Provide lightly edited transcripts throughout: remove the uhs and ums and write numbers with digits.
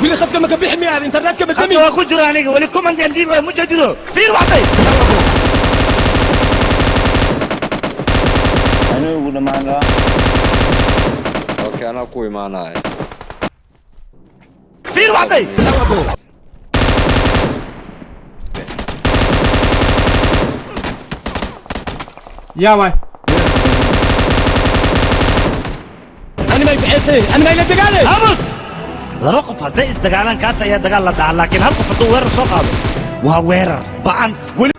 Weli khadka ma ka bixin miyaa? Internetka ma Hadda dami? Waa ku jira aniga weli command and dhiib ma jadido. Fiir waxday. Anigu dhammaan raa. Okay, anaa ku imaanaya. Fiir waxday. Yaa waay? Ani may bixisay, ani may la dagaalay. Aamus. Laba qof hadday isdagaalaan, kaas ayaa dagaal la dhaca, laakiin hal qof hadduu weerar soo qaado, waa weerar ba'an weli.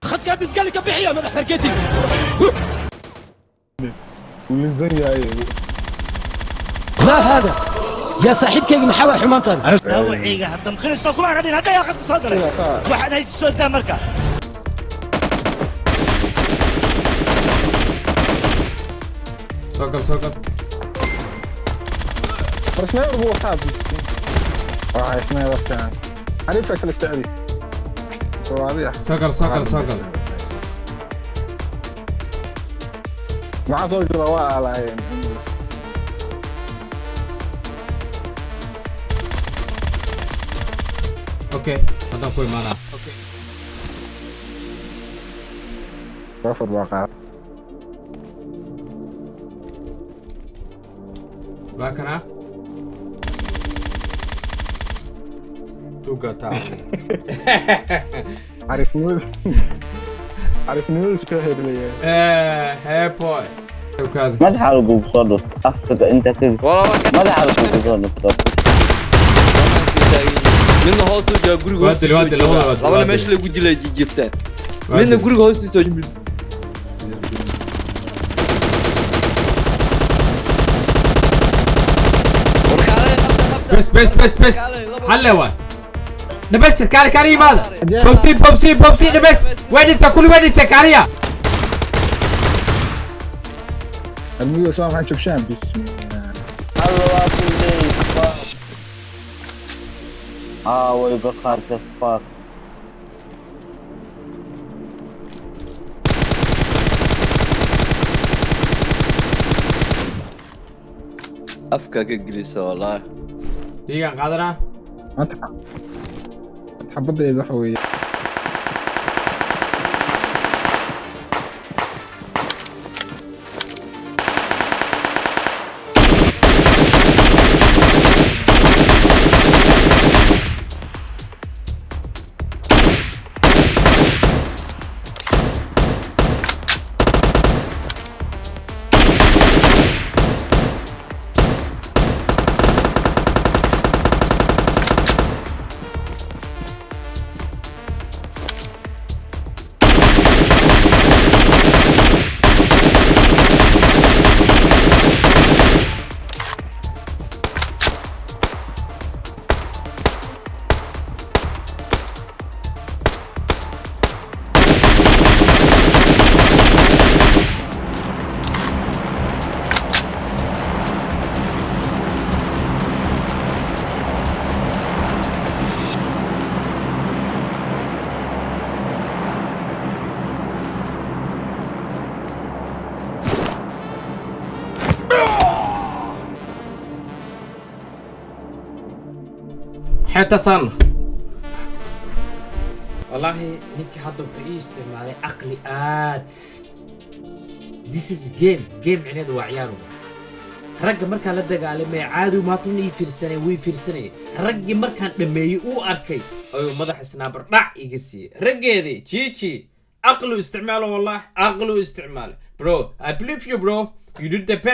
Khadkaad isgali ka bixiya, madax fargeeti. Wuu yahay. ما هذا يا saaxiibkayga? Maxaa waa xumaantan? Dhaawacayga hadda mkhinayso kuma aqanin. Hadda yaa qadka soo galay, waxaad haysi soo daa marka. Soo gal, soo gal. War, sniper buu wataa. Waa sniper fiican, xariifka kala jeceli soo adiga. Soo gal, soo gal, soo gal. Maxaa soo gala? Waa alaayeen. Okay, haddaan ku imaanaa. Afar baa qaada. Waa kanaa tuugataa. Xariifnimada, xariifnimada iska xiriiraya. Hey boy. Kaada. Madaxa lagugu soo dhufto afka inta ka madaxa lagugu soo dhufto. Midna hoosuu jooga guriga. Waa dil, waa dil, labada waa dil, Labana waa meesha dil. lagu dilay jijiiftaan. Waa Midna dil. guriga hoostiisa waa. Bes, bes, bes, bes, halle waay. Dhamaystir, kaali, kaali, yimaada. Bobsi, bobsi, bobsi, dhamaystir. Way dhintaa kulli, way dhintay, kaaliya. Amigo soo maxaa jabshaan? Bismillah. Alla waa kulley. Aaway bakhaarka? Fuck. Afka ka gelisa wallaahi. Diigaan qaadanaa. Maanta xabaddeeda waxa weeye. Xeetasan wallaahi ninkii hadda wuxuu ii isticmaalay caqli aad. This is game. Game micneheedu waa ciyaar. Ragga markaan la dagaalamay caadi maatun ii fiirsanay, wii fiirsanayay. Raggii markaan dhammeeyey uu arkay ayuu madaxa sniper dhac iga siiyey. Raggeedii jiiji aqlu isticmaalo, wallahi aqlu isticmaalo. Bro, I believe you, bro. You did the best.